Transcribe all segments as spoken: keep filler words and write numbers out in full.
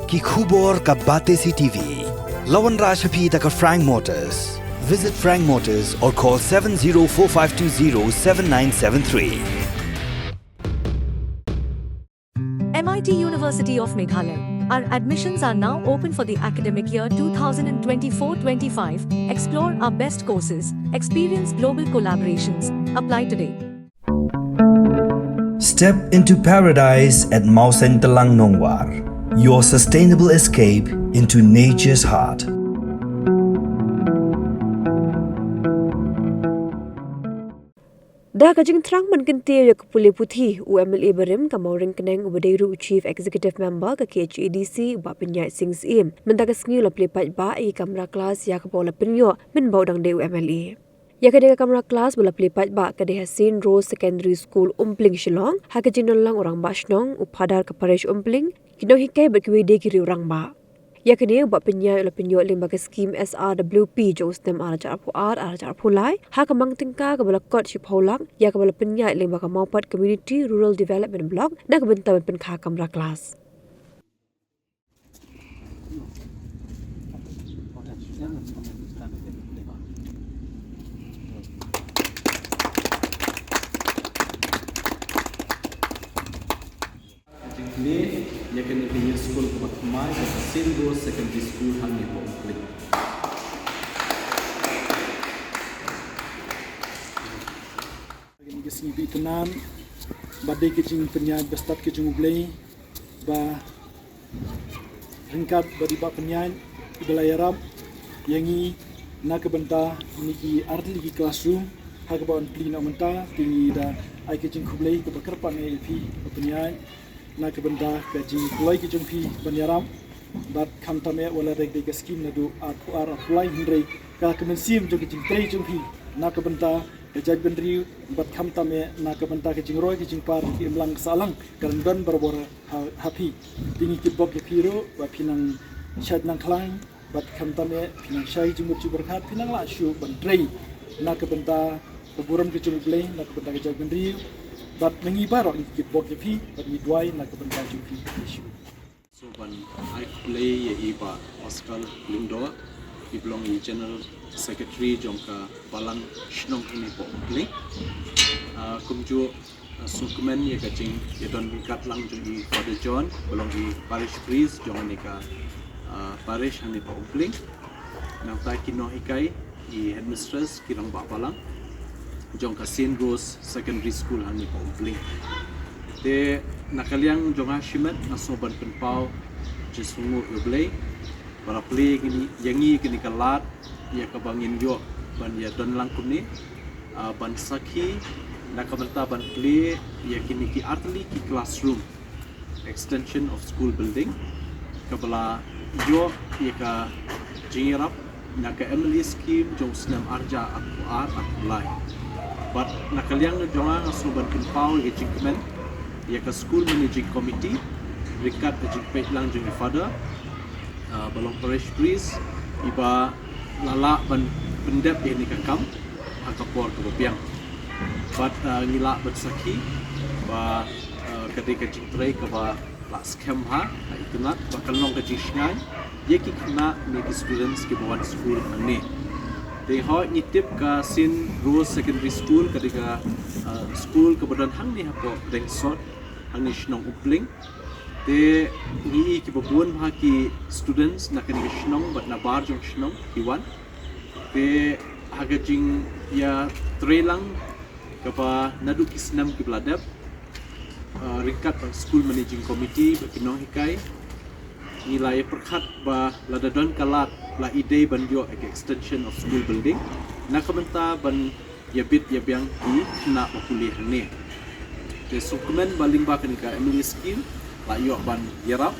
Ki khubor ka Batesi TV. La wanrah sha phi da ka Frank Motors. Visit Frank Motors or call seven zero four five two zero seven nine seven three. M I T University of Meghalaya. Our admissions are now open for the academic year two thousand twenty-four twenty-five. Explore our best courses, experience global collaborations. Apply today. Step into paradise at Mawsyntelang Nongwar, your sustainable escape into nature's heart. Da ka jingthrang ban kyntiew ïa ka pule puthi, u M L A barim ka Mawryngkneng uba dei ruh u Chief Executive Member ka K H A D C, u Bah Pynïaid Sing Syiem, mynta ka sngi u la plie paidbah ïa ki kamra klas ïa kaba u la pynïoh mynba u dang dei u M L A. Ïa kane ka kamra klas ba la plie paidbah ka dei ha Saint Rose Secondary School, Umpling, Shillong, ha ka jingdon lang u Rangbah Shnong, u Phadar ka Parish Umpling, ki nonghikai bad kiwei de ki riew rangbah. Ïa kane u Bah Pynïaid u la pynïoh lyngba ka skim S R W P jong u snem ar hajar arphew ar, ar hajar arphew lai, ha ka mang tyngka kaba la kot shiphew lak, ïa kaba la pynïaid lyngba ka Mawpat Community Rural Development Block, na ka bynta ban pynkha kamra klas. Jingkylli, ïa kane ka skul kaba thymmai, ka Saint Rose Secondary School hangne hapoh Umpling. Kane ka sngi ba itynnad, ba dei ka jingpynïaid ba stad ka jong U Blei, ba ryngkat bad i Bah Pynïaid iba la ïarap ïa ngi na ka bynta kine ki artylli ki classroom, ha kaba yn plie noh mynta, te ngi da ai ka jingkhublei kaba kyrpang ïa phi Bah Pynïaid na ka bynta ka jingkloi ka jong phi ban ïarap, bad khamtam eh wat la dei ka skim naduh arphew ar arphew lai, hynrei ka, ka mynsiem jong ka jingtrei jong phi na ka bynta ka jaitbynriew, bad khamtam eh na ka bynta ka jingroi ka jingpar, ka imlang ka sahlang kan don barabor ha, ha phi. Te ngi kitbok ïa phi ruh ba phi nang shait nang khlaiñ, bad khamtam eh phi nang shai jingmut jingpyrkhat, phi nang lah shuh ban trei na ka bynta ka burom ka jong U Blei, na ka bynta ka jaitbynriew. Bad na ngi baroh ngi kitbok ïa phi bad ngi duwai na ka bynta jong phi, Jisu. Sngewbha ban ai khublei ïa i Bah Oscar Lyngdoh, iba long i General Secretary jong ka Balang Shnong hangne hapoh Umpling. Ah, kumjuh, ah, sngewkmen ïa ka jingïadon ryngkat lang jong i Father John, ba long i Parish Priest jong kane ka, ah, Parish hangne hapoh Umpling. Nangta ki nonghikai, i headmistress, ki rangbah balang jong ka Saint Rose Secondary School hangne hapoh Umpling. Te na ka liang jong nga shimet nga sngewbha ban pynpaw jingsngewnguh ïa U Blei ba la plie ïa ngi kane ka lad, ïa kaba ngin ïoh ban ïadon lang kumne, ah, ban sakhi na ka bynta ban plie ïa kine ki artylli ki classroom, extension of school building, kaba la ïoh ïa ka jingïarap na ka M L A scheme jong u snem ar hajar arphew ar arphew lai. Bad na ka liang jong nga nga sngewbha ban pynpaw ïa ka jingkmen ïa ka School Managing Committee ryngkat ka jingpeit lang jong i Father, ah, ba long Parish Priest, iba la lah ban pyndep ïa kane ka kam ha ka por kaba biang. Bad, ah, ngi lah ban sakhi ba, ah, ka dei ka jingtrei kaba la skhem bha, la itynnad, ba kan long ka jingshngaiñ ïa ki khynnah ne ki students kiba wan skul hangne. Te hooid ngi tip ka Saint Rose Secondary School ka dei ka, ah, skul kaba don hangne hapoh Pdengsot, hangne shnong Umpling. Te ngi i kiba bun bha ki students na kane ka shnong bad nabar jong shnong ki wan. Te ha ka jingïatreilang kaba naduh ki snem kiba la dep, ah, ryngkat bad School Managing Committee bad ki nonghikai, ngi la ïa pyrkhat ba lada don ka lad la i dei ban ïoh ïa ka extension of school building na ka bynta ban ïa bit ïa biang ki khynnah ba pule hangne. Te sngewkmen ba lyngba kane ka M L A scheme la ïoh ban ïarap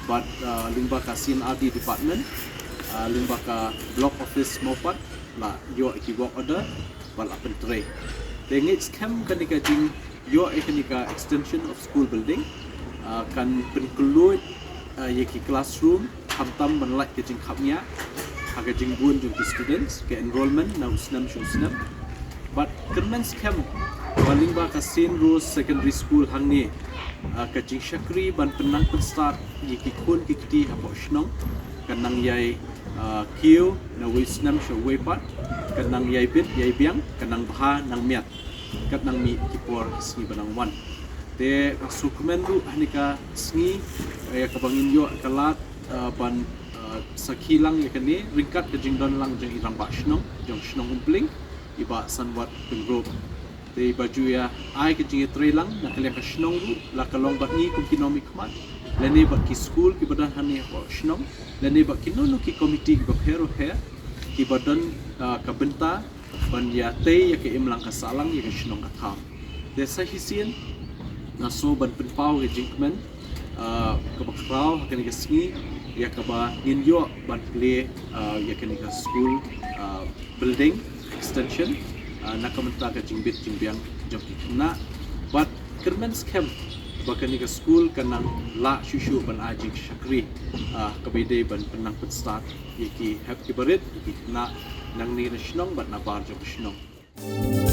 bad, ah, lyngba ka C and R D department, ah, lyngba ka block office Mawpat la ïoh ki work order bad la pyntrei. Te ngeit skhem kane ka jingïoh ïa kane ka extension of school building, ah, kan pynkhlaiñ, ah, ïa ki classroom, khamtam ban lait ka jingkhapngiah ha ka jingbun jong ki students, ka enrollment na u snem sha u snem. Bad kyrmen skhem Ba lyngba ka Saint Rose Secondary School hangne, ah, ka jingshakri ban pynnang pynstad ïa ki khun ki kti hapoh shnong kan nang ïai, ah, kiew na wei snem sha wei pat, kan nang ïai bit ïai biang, kan nang bha nang miat, kat nang mih ki por ki sngi ba nang wan. Te nga sngewkmen ruh ha kane ka sngi, eh, ïa kaba ngin ïoh ka lad, ah, ban, ah, sakhi lang ïa kane ryngkat ka jingdon lang jong i rangbah shnong jong shnong Umpling, i Bah Sanwat Pyngrope. Te ba ju ïa ai ka jingïatreilang na ka liang ka shnong ruh, la ka long bad ngi kum ki nongmihkhmat, lane bad ki skul kiba don hangne hapoh shnong, lane bad kino kino ki komiti kiba pher pher kiba don, ah, ka bynta ban ïatei ïa ka imlang ka sahlang ïa ka shnong ka thaw. Te sa shisien nga sngew ban pynpaw ka jingkmen, ah, kaba khraw ha kane ka sngi ïa kaba ngin ïoh ban plie, ah, ïa kane ka skul, ah, building extension, ah, na ka bynta ka jingbit jingbiang jong ki khynnah. Bad kyrmen skhem ba kane ka skul kan nang lah shuh shuh ban ai jingshakri, ah, kaba ïadei ban pynnang pynstad ïa ki hep ki barit, ïa ki khynnah nangne na shnong bad nabar jong ka shnong.